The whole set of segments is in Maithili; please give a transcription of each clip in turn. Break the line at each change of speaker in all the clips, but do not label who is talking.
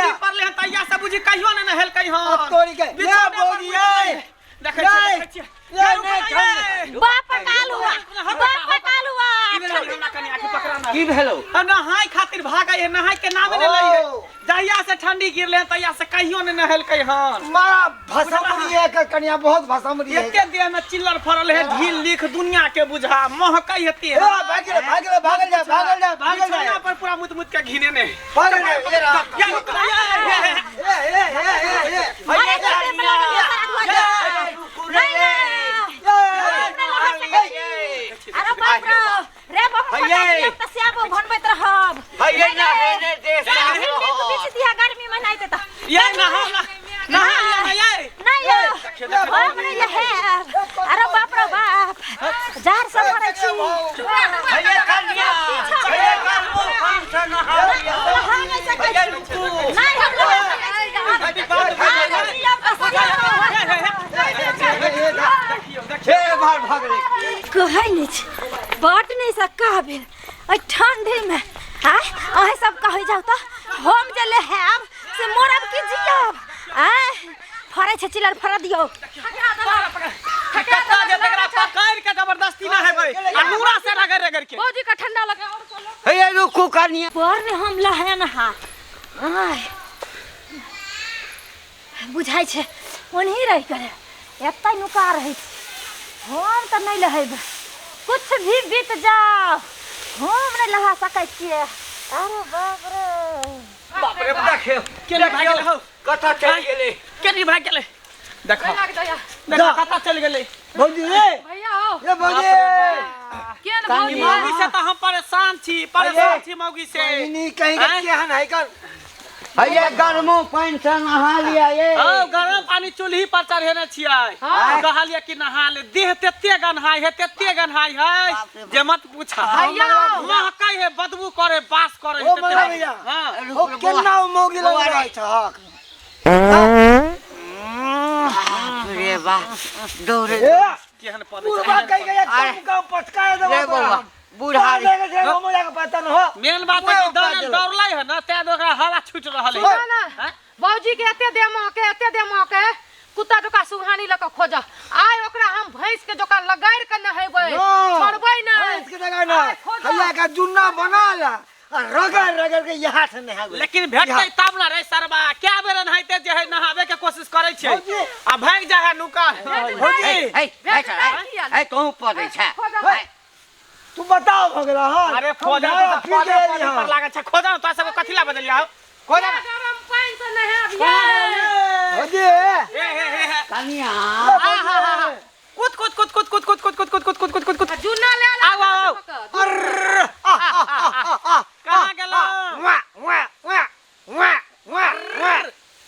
ठंडी पड़ले हन तहिया से बुझी कहियो ने नहेलकै हन।
अब तोरी के ये
बिछौने पर
भौजी ये
देखै छियै,
ये
देखै छियै।
ये ने ठंड
बाप काल हुआ, बाप काल हुआ।
हमरा कनी आके पकड़ा ना।
की भेलो?
आ नहाय खातिर भागै है, नहाय के नाम ने लै है।
ओ।
जहिया से ठंडी गिरले हन तहिया से कहियो ने नहेलकै हन।
मारा भसमरी है कर कनिया, बहुत भसमरी है।
एते देह में चिल्लर फरल है, ढील लिख दुनिया के बुझा महकै हेती।
ए भाग गेलै, भाग गेलै, भागल जा, भागल जा, भागल जा।
बिछौना पर पूरा मुत मुत के घिने ने।
भागल जा, ए राम।
या, या, या, या।
ए ए ए ए ए
अरे कुत्ते पर लागल है, सारा धुआं
ए
नहीं ना। अरे बाप रे, रे बाप,
भैया।
पता त स्याबो भनबैत रहब।
हैये ना हेने देश
भिंडी के बीच दिया गर्मी में नहीं देता।
ये नहा ना, नहा लिया ना ये।
नहीं यो, हम नहीं है। अरे बाप रे बाप, जार सब मरै छी।
हैये कन्या, हैये गरमो पानि से नहा लिया।
नहा नहीं सकै छी। नहीं हम नहा सकै छी।
हे बाहर भागले।
कहै नहि छै, बड नहि सक्का भेल एहि ठंडीमे। आँय, अहाँ सब कहै जाउ तऽ हम जे लेहायब से मरब कि जियब? आँय, फड़ै छै चिलर, फड़ऽ दियौ।
कत्ता जे तकरा पकड़ के जबरदस्ती ना हेबै आ नूरा से रगड़ रगड़ के।
भौजी का ठंडा लगे और चलो।
हैये रुकू कनिया।
बड़ हम लहे नहा। आँय, बुझाइ छै ओनही रहि करे एतै नुका रहै छी। हम तऽ नहि लहेबै, कुछ भी बीत जाओ हम नहि लहा सकै छियै। अरे बाप रे।
बाप रे, देखियौ।
केने भागि गेलै हौ?
कतऽ चलि गेलै?
केने भागि गेलै? देखो
लाग जाया।
देखो कतऽ चलि गेलै।
भौजी रे।
भैया हो।
ए भौजी।
केन भौजी?
मौगी से तऽ हम परेशान छी, परेशान छी मौगी से।
बहिनी कहीं के
आँय?
केहन है कर।
हैये गरमो पानि से नहा लिया ये।
हौ, गरम पानी चूल्ही पर चढ़ेने छियै। कहलियै कि नहा ले, देह तेते गन्हाइ है, तेते गन्हाइ है जे मत पूछा।
भैया हो।
महकै है, बदबू करे, बास करे है
ओ
तेते।
मंगला भैया।
हाँ।
ओ केना ओ मौगी लग रहै छ हक।
बाप रे बाप, दौड़े।
ए
केहन पदै
बुढ़बा
छै।
कहीं के
अरे।
कम कम पटका देबो
रे
तोरा
बौआ,
हम।
बुढ़ा
तोरा देखे छै हम जाके पता न हो।
मेन बात है कि दौड़ल दौड़लै है ना, तें ओकरा हवा छूट रहल है।
सुनो ना, भौजी के एते दे महके, एते दे महके, कुत्ता जोका सुघानी लऽ कऽ खोज। आइ ओकरा हम भैंस के जोका लगाड़ि के नहेबै, छोड़बै नहि।
भैंस के जगह ना।
आइ खोज।
हैया का जुन्ना बना ला आ रगड़ रगड़ के यहाँ से नहाबे।
लेकिन भेटतै तब ना रे सरबा। क्या बेर नहाइते जे है नहाबे के कोशिश करै छै
भौजी।
आ भागि जाइ है नुका।
भौजी।
है है है, तोहूँ पदै छै।
खोज।
तू बताओ भऽ गेला हन।
अरे
हम
खोजा
झाड़ा
तो
पी
खोजा
के एली
पर
हन।
लागल छै, खोजा ना, तोरा सबके कथी ला बजलिया हौ? खोजा ना।
गरम पानि से नहायब ये।
भौजी।
हे हे हे हे।
कनिया।
आहा, कूद कूद कूद कूद कूद कूद कूद कूद कूद कूद कूद कूद कूद।
आ जुन्ना ले ला।
आउ, आउ, आउ।
अर्र, आ, आ, आ, आ, आ,
कहाँ गेलौ?
वा वा वा वा वा वा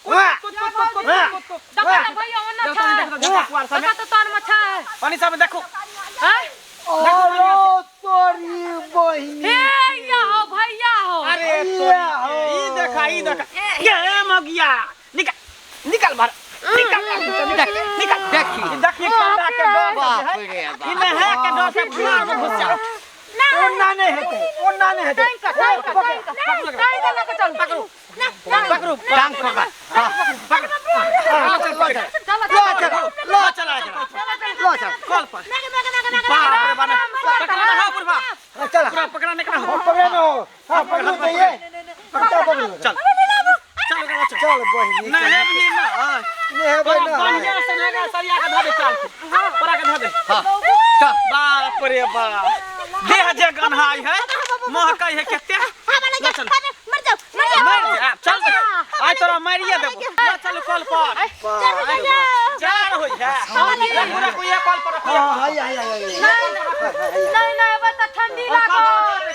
वा।
कूद कूद कूद कूद कूद कूद।
देखो ना भैया, ओना
देखो,
छै।
देखो, देखो, कुआर सबमे।
देखो तऽ तोर में छै।
पानी सबमे देखो।
आँय?
अरे तोरी बहिनी।
हे या हो भैया हो।
अरे
भैया
तोरी
हो।
के, ई देखा, ई देखा। ये मगिया, निकल निकल बाहर, निकल निकल निकल।
देखी।
ई देखी ठंडा के डर से
बाप
है।
रे
ई
बाप।
नहा के डर से भुआ में घुस जाओ।
ओना नहि हेतै, ओना नहि हेतै।
टांग कऽ, टांग कऽ, टांग कऽ, टांग कऽ लऽ कऽ चल।
पकड़ू पकड़ू।
टांग पकड़।
चलो।
लो
चलो।
चल, लो चला एकरा, लो चल।
कल पर बाप रे बाप, पकड़ा ना हो बुढ़वा।
हाँ, चल।
पूरा पकड़ा निकला हो।
पकड़े न हो। हाँ, पकड़ू तो ये। पकड़ा, पकड़ू।
चल चल ओकरा चल।
चल बहिनी।
नहीं भी ना
नहीं
तोरा
बहिनी।
बढ़िया से नगा सरिया के धऽ दे, चल तोरा के धऽ दे।
चल।
बाप रे बाप, देह जे गन्हाइ है, महकै है केते।
हवा
ल चल।
मर जाओ, मर जाओ।
मर जा, चल, आइ तोरा मारिए देबो। ल चल कल पर।
चल जाओ।
जाड़ होइ है, रखू रखू, ये कल पर रखू।
हाँ, हाय, हाय, हाय, हाय।
नहीं नहीं, अब तऽ ठंडी लागल।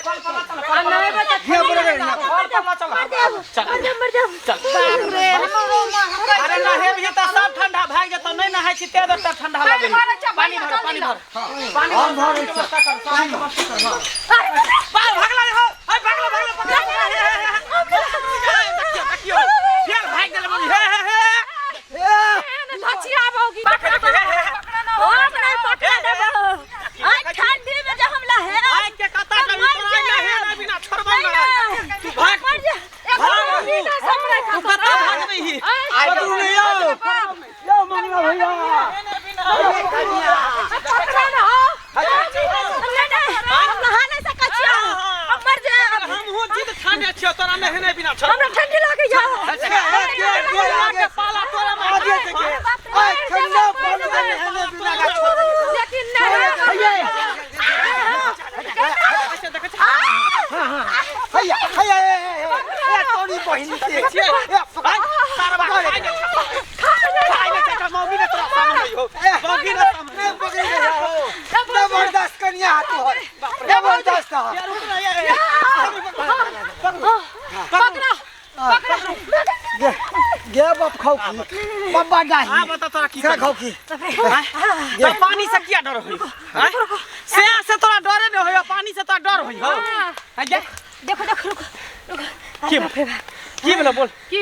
कल पर ल चल।
आ नहीं बे तऽ
हियाँ पर रह, हियाँ पर।
कल पर ल चल।
मर जाओ, मर जाओ, मर जाओ।
बाप रे, हमरो महकै।
अरे नहेबही तऽ सब ठंडा भागि जेतौ। नहि नहाइ छी तें तऽ ठंडा लगै।
पानि भरै छै,
पानि
भैया,
भर, पानि
जल्दी
भर, पानि
हम
भर।
भरै छी।
पानि भर। बाल भागला रे हो, ए भागला भागला पकड़। देखियो देखियो, फेर भागि गेलै मम्मी। हे हे हे।
ए,
एहन धचिया भौगी।
देखो देखो, हे हे हे।
हम नहीं पकड़ा देबो। आइ ठंडी में जे हम लहे
आइ के कता कभी
मर
तोरा
जाएब।
नहे ना बिना छोड़बौ
नहीं
ना।
ना।
तू भाग।
मर जा।
भाग।
बिना सब
तू कता
बाप खाऊ की बाबा डाही
आ बता तोरा की
से खाऊ की
तो पानी से किया डर होई आय? से से तोरा डरे नहीं होई पानी से तोरा डर होई हो आय जा
देखो देखो रुको रुको
की की भेलो बोल
की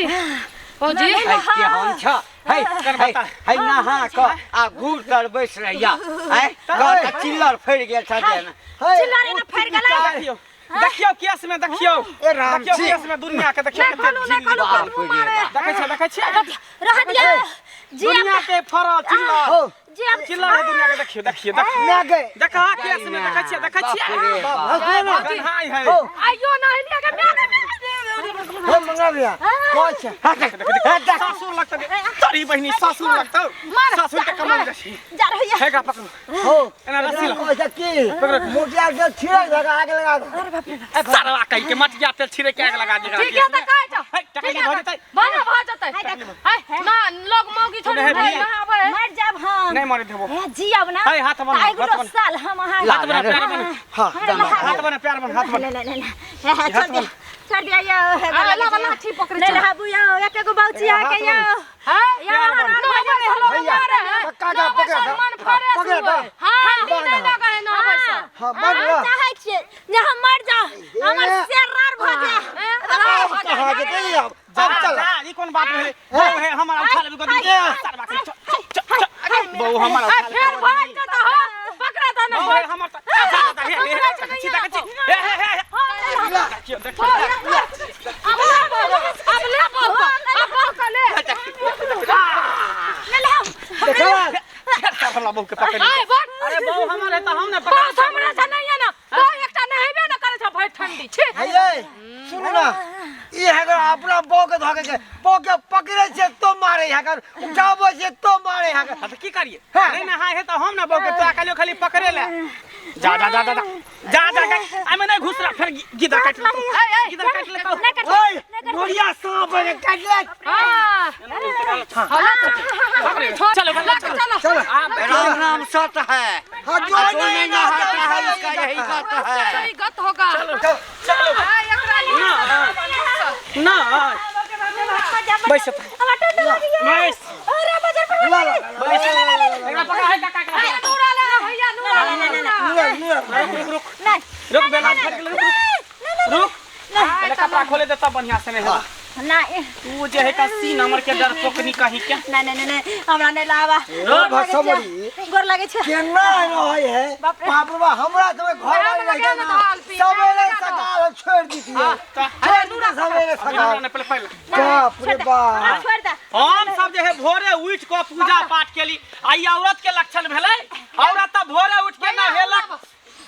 भौजी
है केहन छ है है है नहा क आ घूर तर बैस रहिया है कह त चिल्लर फैर गेल छ देह में।
है
चिल्लर एना फैर गेलै
देखियो देखियो केस में देखियो
ए राम
देखियो
छी।
केस में दुनिया के देखियो
नहीं खोलू नहीं खोलू
बाप
खोलू
रे
मारे
बाप।
देखै छै देखै छियै
रह दिया जी
दुनिया के फरल चिल्लर
हो
जी अब
चिल्लर है दुनिया के देखियो देखियो देखियो
मैं गए
देखा केस में देखै छियै देखै
बाप
छियै
रे बाप।
हंसू ना
गन्हाइ है
हो
आइयो नहेलिया के म्या
हो मंगा लिया कौन छ
सासुर लगतौ तोरी बहिनी सासुर लगतौ सासुर के कमल जाइ
जा रही है
हे गा पकड़
हो
एना रस्सी ल
कौन छ की मोटिया के छिड़क धका आग लगा दो
अरे बाप रे बाप।
सरवा कहि के मटिया तेल छिड़े के आग लगा दी
ठीक है त कहै छ
है टकली भऽ जेतै
भऽ भऽ जेतै है ना लोग मौगी छोड़ी
नहीं,
नहीं नहाबै है
मर जाब हम
नहीं मरे देबो
ए जी अब ना
है, हाथ बन,
आइ
हाथ बन।
साल हम अहाँ
हाथ बना प्यार बन
हां
हाथ बना प्यार बन हाथ बन
ले ले ले ले छोड़ दिया छोड़ दिया यो हे
आ, ला, ला, लाठी पकड़े
ले
चल।
हाबू यो एक एगो बाउची आ के यो
है
यो
नहाबै से लोग
भैया,
मारे है
पक्का जा, पकड़
नहाबै से
जा।
मन फ्रेश
पकड़ जा।
हुए ठंडी नहीं लगे है नहाबै से
हां बन
हम
ला
चाहै छियै जे हम मर जाओ हमर शेरार भऽ जाए
कहाँ जेतै अब
जा
अब चल
जा ई कोन बात भेलै बहू हे हमर उठा लेबी गोदी सरवा के चल चल चल बहू हमर
आ,
उठा ले
फेर भाग जेतौ हो पकड़ा दे ना
बहू हे हमर त जा जा जा, हे हे देखै छी देखै छी हे हे हे देखियो देखियो
अब ले बोल अब ले बोल अब बोल के ले
ले ले
देखा
फेर हमरा बहू के पकड़
आय बड़
अरे बहू हमर है त हम ने पकड़
बस हमरा से नहीं है ना तो एकटा नहेबे ना करे छ भरि ठंडी छी
हे सुनू ना ई हैगर अपना बो के धके के बो के पकड़े छै तो मारे हैगर उठाबै छै तो मारे हैगर
हाँ, तो की करिए
हाँ।
नहीं नहाए है तो हम ना बहू के तोरा कहलियो खाली पकड़े ले जा जा जा जा जा जा जा जा आइमे नहीं घुस रहा फिर गिदर काट लेतौ
ऐ ऐ
गिदर काट लेतौ
ओए नोरिया सांप है काट ले
हां
चलो
चलो
चलो
चलो
चल
राम राम सत है
हां जो
जो
नहीं
नहीं नहाता है उसका यही गत है
यही गत होगा
चलो चलो
आ एकरा
ना बैस
अब ठंड लगी है
बैस
अरे बाजार पर
ला ला
बैस एकरा पकड़ है काका
ए, नूरा ले भैया नूरा ले
ला ला
रुक रुक
नहीं
रुक बेला फट गेल रुक रुक रुक पहले कपड़ा खोले दे तब बढ़िया से नहीं होगा
ना
तू जे है का सीन हमर के डर पोकनी कहीं के
नहीं नहीं नहीं हमरा नहीं लावा
ओ भसमरी
गोर लागे छै
केना रहै है
बाप रे।
बाप रे बाप, हमरा तो घर वाले
लगे
रहे
ना
ना
दाल पी,
सवेरे
लगा दो।
सकाल छोड़ दी थी
तऽ
छोड़ दी सवेरे सकाल
पहले पहले पहले
बाप रे बाप
छोड़ दे
हम सब जे है भोरे उठ के पूजा पाठ केली आ ई औरत के लक्षण भेलै औरत तऽ भोरे उठ के नहेलक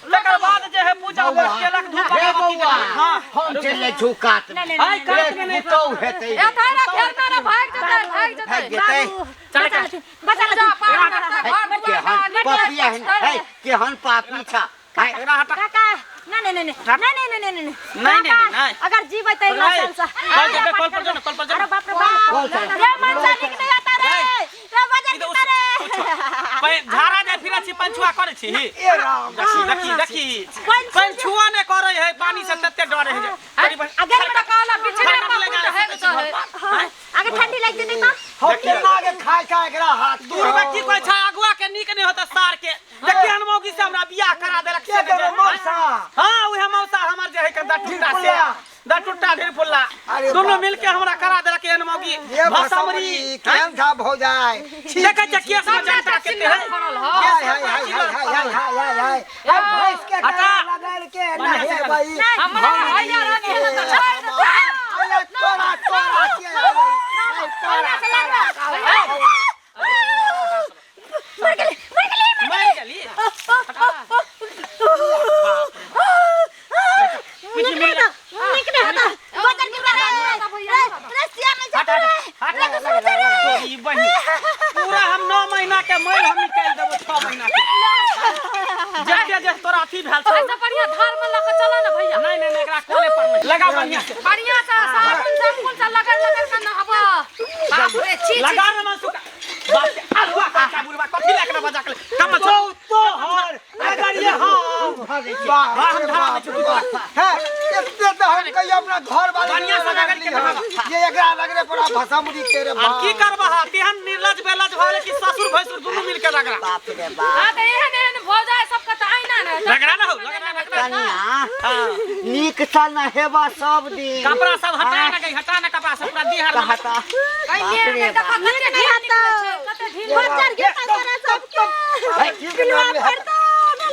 तकर बाद जे है पूजा पाठ केलक धूप
हे
अगरबत्ती
बौआ
देलक। हाँ
हम चले छु कात में
नहीं
आइ कात में नहीं
पुतौ हेतै
ए थारा घेरना ना भाग जेतै भाग जेतै
भाग जेतै
बाबू
चल,
बचा
चल।
बचा
पूजा पाठ करतै घर दुआर
केहन पापी है है केहन पापी छ है
एकरा हटा
काका नहीं नहीं नहीं नहीं नहीं नहीं नहीं
नहीं, नहीं, नहीं।
अगर जीवे त अगला
नहीं।
साल से
कल पर कल पर जो ना, कल पर जो
अरे
ना।
बाप रे बाप
कल पर।
रे मनसा निक नहीं आता रे रे बाजार
ई
के रे
झाड़ा जाय फिरै छी पंछुआ करै छी
ए राम
देखी देखी देखी पंछुआ नहि करै है पानी से तते डरे है जे अरे बस
अगर
तऽ कहला बिछड़े
फटक
पर
लगा
है
सकै छी घर पर।
हाँ, अगर ठंडी लागि जेतै तऽ
हम केना के खाय खाय एकरा हाथ
दूर में की कहै छै अगुआ के नीक नहि होता सार के देखिए मौगी से हमरा बियाह करा देलक
के देबै मौसा
हाँ उहे मौसा हमर जे है के दटुट्टा से
ढिरफुल्ला।
दटुट्टा ढिरफुल्ला
अरे
दोनों
बाप
मिल के हमरा करा देलक एहन मौगी
ये
भसमरी
भसमरी केहन था भौजाई छी,
देखै छै केस में जनता के है
फरल हो
हाय हाय हाय हाय हाय हाय हाय हाय अब भैंस के
हटा।
टांग लगाल के
बढ़िया
नहीं
से
है
कर।
भाई
हमरा भैया रानी है तऽ छोड़ दे।
अरे तोरा तोरा के है भाई तोरा तोरा
मर गेली मर गेली
मर गेली
निक नहीं होता निक नहीं होता बाजार के रे रे सिया नहीं
हट
जाता रे
हट
रे कुछ होता रे
तोरी बहिन पूरा हम 9 महीना के मैल हम निकालि देबो 6 महीना के जते जे तोरा अथी भेल छौ
ऐसे बढ़िया धार में लऽ के चला ना भैया
नहीं नहीं नहीं एकरा कोले पर नहीं लगा बढ़िया से
बढ़िया से साबुन साबुन से लगड़ लगड़
भसामुरी के रे
आब की करबह तेहन निर्लज बेलज भऽ गेलै कि ससुर भैंसुर दुनू मिल के रगड़ा।
बाप रे बाप।
हाँ, तऽ एहन एहन भौजाइ सबके तऽ आइना ने
रगड़ा ना हो, रगड़ा रगड़ा।
कनिया
हाँ।
नीक सँ नहेबा सब दिन।
कपड़ा सब हटा ना गई, हटा ना कपड़ा सब पूरा देह हर
हटा।
कहिए
बाप रे
ने
बाप।
देखा कते ढील निकलै छै, कते ढील।
बच्चर के तोरा सबके
है,
पिलुआ पड़तो।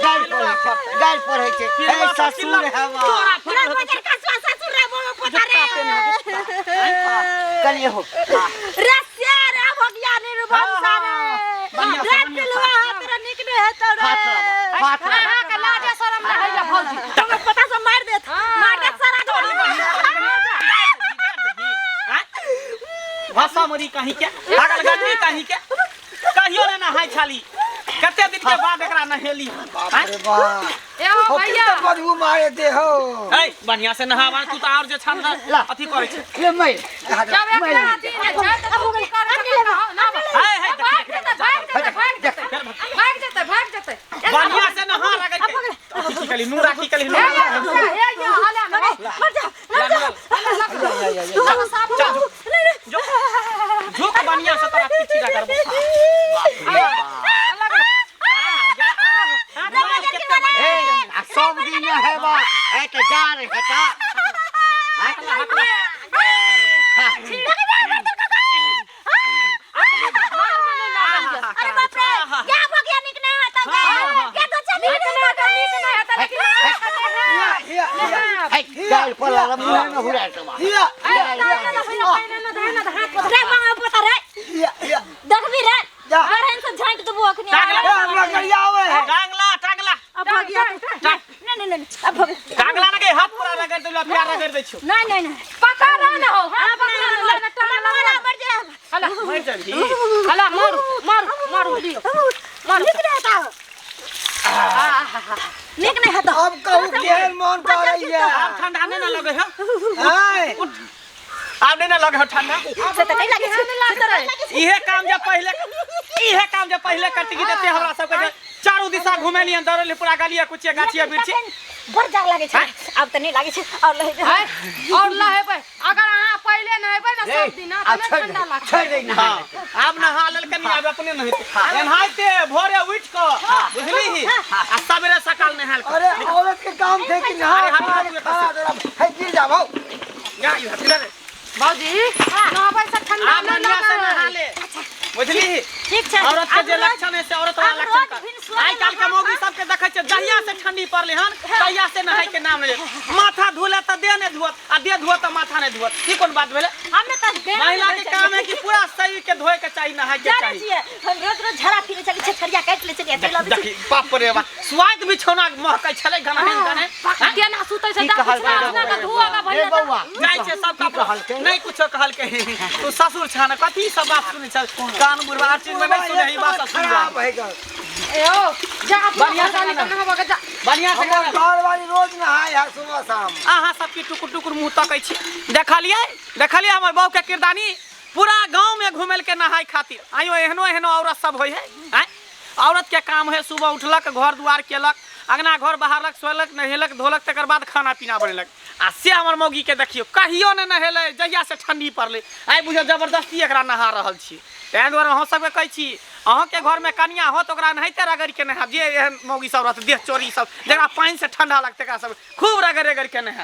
गारि पढ़ै छै, गारि पढ़ै छै। हे ससुर हेबा।
तोरा
रे बजर कसवा ससुर रे बोलो पोता रे।
कनिया हो।
रे सियार रे भगिया ने रे बंसा रे।
बढ़िया से,
रे
बढ़िया से।
पिलुआ तोरा नीक ने हेतौ रे।
हाथ लगा, हाथ लगा।
अहाँके लाजे शरम नहि होइए भौजी।
तोरा पता से मार देत, मार देत सारा घर।
भाषा मरी कहीं के पागल गन्नी कहीं के कहियो ने नहाय छाली, कते दिन के बाद एकरा नहेली।
बाप रे बाप।
ए हो
हो
भैया।
कितना बदबू मारे दे हो।
ए बढ़िया से नहावा तू तो और जे छन
ला।
अथी करै छै।
ले मैं।
जब एकरा अथी नहि छै तऽ तू की करै छै कहो ना।
हाय हाय।
भाग जेतै, भाग जेतै, भाग जेतै, भाग जेतै, भाग जेतै।
बढ़िया से नहा रगड़ के अथी की कली नूरा की कली
हे
नूरा।
ये, हे ये, हले ना।
मर जा, मर जा।
चल झुक झुक बढ़िया से तोरा पीछे करबो।
हे आ सब दिन नहेबा। ए तऽ जा रे हेता।
अरे बाप रे, क्या भगिया नीक नहीं हेतौ गे। के दो चली
नीक नहि हेतै, नीक नहि हेतै, लेकिन
हिया हिया हिया।
है गारि पढ़ला मुँह में हुरा देबा।
हिया
रे मांगा पोता रे।
हिया हिया।
देखबी रे।
जा।
बरहन से झांक देबो अखनी।
टांगला।
ए हमरा गरिया आवे है।
टांगला टांगला।
अब भगिया नहीं नहीं नहीं अब भगिया
टांगला ना के हाथ पूरा रगड़ देलौ, प्यार रगड़ दै छियौ।
नहीं नहीं नहीं
पकड़ ना हो, हाथ पकड़ ना, ना टांग
मरा मर जा।
हला
मर जल्दी।
हला मारू मारू मारू लियो।
मारू नीक नहीं हेतौ, नीक नहीं हेतौ।
अब कहू केहन मन करैया।
आब ठंडा नहीं ना लगे है।
हाय।
आब नहीं ना लगे है ठंडा।
से त नहीं लागे छै, से त नहीं लागे छै।
इहे काम जे पहिले, इहे काम जे पहिले करती की देते हमरा सबके जे चारू दिशा घुमेलियन दौड़ेली पूरा गलिया कुचिया गाछिया बिरछी।
बड़ जाड़ लागे छै, आब त नहीं लागे छै। और लहे
है और लहेबै, अगर अहाँ पहिले नहेबै ना सब दिन
आ
तऽ नहि
छोड़ि
ठंडा
दे,
लागत।
छोड़ि दे नहा।
हाँ, आब नहा लेलकै नी, आब अपने नहेतै। एनाहिते भोरे उठि कऽ बुझलिही आ सवेरे सकाल नहायल कर।
अरे औरत के काम थे कि नहा
अरे हाथ
खा
हाथ
के खाना देना। है गिर जा भाऊ।
जा, ई हाथ ले।
भौजी नहबै से ठंडा
आब
नहि
बढ़िया से
लागै।
नहा ले बुझलिही।
ठीक छै।
औरत के
आब
जे
रोज-
लक्षण है से औरत वाला
आब
लक्षण
रोज
कर।
भिन सोए
आइ काल्हि के मौगी सबके देखै छियै जहिया से ठंडी पड़लै हन तहिया से नहाय के नाम नहि लेत। माथा धोले तऽ देह नहि धोअत आ देह धोअत तऽ माथा नहि धोअत। ई कोन बात भेलै?
हमे त देह
महिला
नहि
के
धोइ
काम है
छलियै।
कि पूरा शरीर के धोए के चाही, नहाय के
जानै
चाही।
छियै हम रोज रोज झड़ा फिरे छलियै, छछरिया काटि लै छलियै, तेल अबै छै।
देखी बाप रे बाप, स्वाद बिछौना महकै छलै गनहन गनहन।
केना सुतै छै
की
जा
कहलकै
बिछना
रे
बिछना के धोअ गे
रे
भैया।
बौआ।
जाइ छै सब
की
कपड़ा
कहलकै?
नहीं कुछो कहलकै। तू ससुर छह ने, कथी सब बात सुनै छ? कान बुढ़वा हर चीज में नहीं सुनै, ई बात सब सुन
खराब है गर।
ए हो जा अपना
बढ़िया से
घरवाली के
नहा।
नहबऽ के जा।
बढ़िया से
हमर
कर।
घरवाली रोज नहाय है सुबह शाम।
अहाँ सबके टुकुर टुकुर मुँह तकै छी। देखलियै देखलियै हमर बहू के किरदानी पूरा गाँव में घुमेल के नहाय खातिर। आइयो एहनो एहनो औरत सब होइ है। आँय औरत के काम है सुबह उठलक, घर दुआर केलक, अंगना घर बहारलक, सोलक, नहेलक धोलक, तकर बाद खाना पीना बनेलक। आ से हमर मौगी के देखियौ कहियो नहि नहेलै जहिया से ठंडी पड़लै। आइ बुझियौ जबरदस्ती एकरा नहा रहल छी। ताहि दुआरे अहाँ सबके कहै छी अहाँके घरमे कनिया होत ओकरा नहाइते रगड़ि के नहायब। जे एहन मौगी सब रहत देह चोरी सब जकरा पानि से ठंडा लगतै एकरा सब खूब रगड़ि रगड़ि के नहायब।